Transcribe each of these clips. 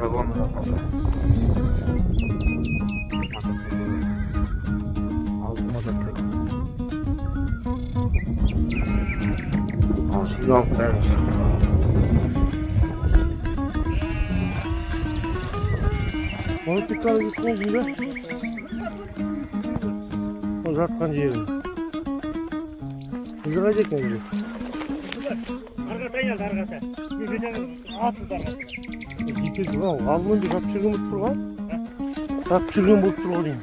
Загонная охота. Мотоцикл. Алты мотоцикл. Ал жиналып бәрі шықты. Оны тек қана кеткен дейді. Ол жатқан жері. Ізі қайда екен ізі? Ары қарата айналды, ары қарата. Атылды ары қарата. Екесі мынау алдымен де жатып жүрген болып тұр ғой. Жатып жүрген болып тұр ғой деймін.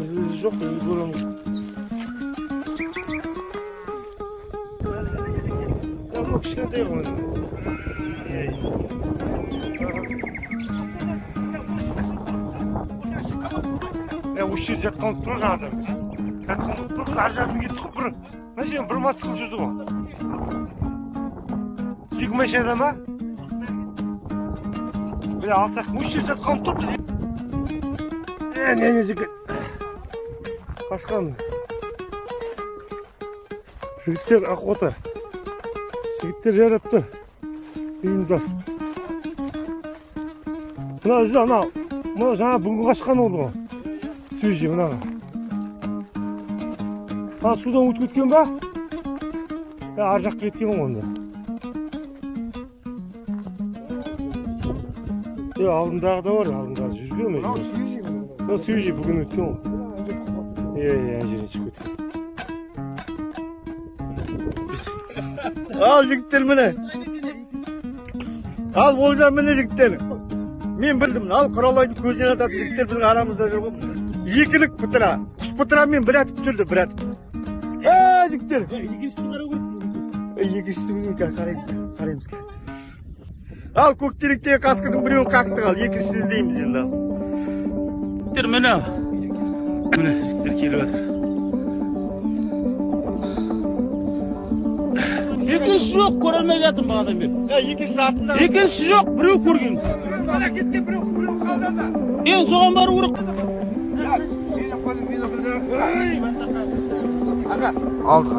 Ізі жоқ, ізі көреміз. Мынау кішкентай ғой. Осы жерде жатқан болып тұр жаңадан. Жатқан болып тұр, біз ар жағынан кеттік қой, бір мына жерден бір мотоцикл жүрді ғой. Екі машинада ма? Біле алсақ, осы жерде жатқан болып тұр біз. Не жігіт. Қашқан. Жігіттер охота. Жігіттер жарап тұр. Ұйымдасып. Мына ізі анау, мынау жаңа бүгін қашқан болды ғой. Свежий мынаға. Ана судан өтіп кеткен ба? Ар жаққа кеткен ғой онда. Алдындағы да бар, алдындағы жүрген. Мынау свежий. Мынау свежий бүгін өткен ғой. Иә, ана жерден шығып кеткен. Ал жігіттер міне. Ал Олжан міне жігіттер. Мен білдім, ал Құралайдың көзінен ататын жігіттер біздің арамызда жүр ғой. Екілік пытыра, құс пытырамен бір атып түсірді, бір атып. Жігіттер. Екіншісін қарау керек. Екіншісі білмеймін, қараймыз, қараймыз. Ал көктеректегі қасқырдың біреуін қақтық, ал екіншісін іздейміз енді. Жігіттер міне. Міне жігіттер келіп жатыр. Екіншісі жоқ, көре алмай жатырмын бағанадан бері. Екіншісі артында. Екіншісі жоқ, біреу көрген. Кеткен біреу, біреу қалды анда. Енді соған бару керек. Алдық.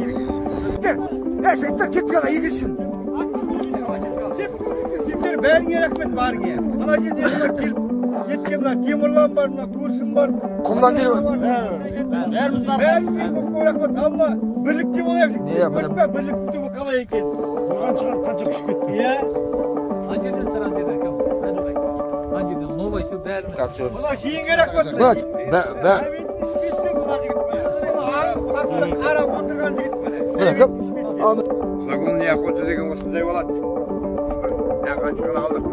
Жігіттер кеттік ана екіншісін. Сендер бәріңе рахмет, бәріңе. Мына жерде мына келіп кеткен мына Темірлан бар, мына көршім бар. Құмнан келіп. Бәріңізге көп көп рахмет. Ал мына бірлікте болайық жігіттер. Көрдің бе, бірлік қалай екен? Оған шығарып қанша күш кетті. Иә. Ана жерден тұр, ана жерден. Ана жерден Новай су бәрін. Мына жиынға рахмет. Қасында қарап отырған жігіт міне. Міне кім? Загонная охота деген осындай болады. Бір қаншығын алдық.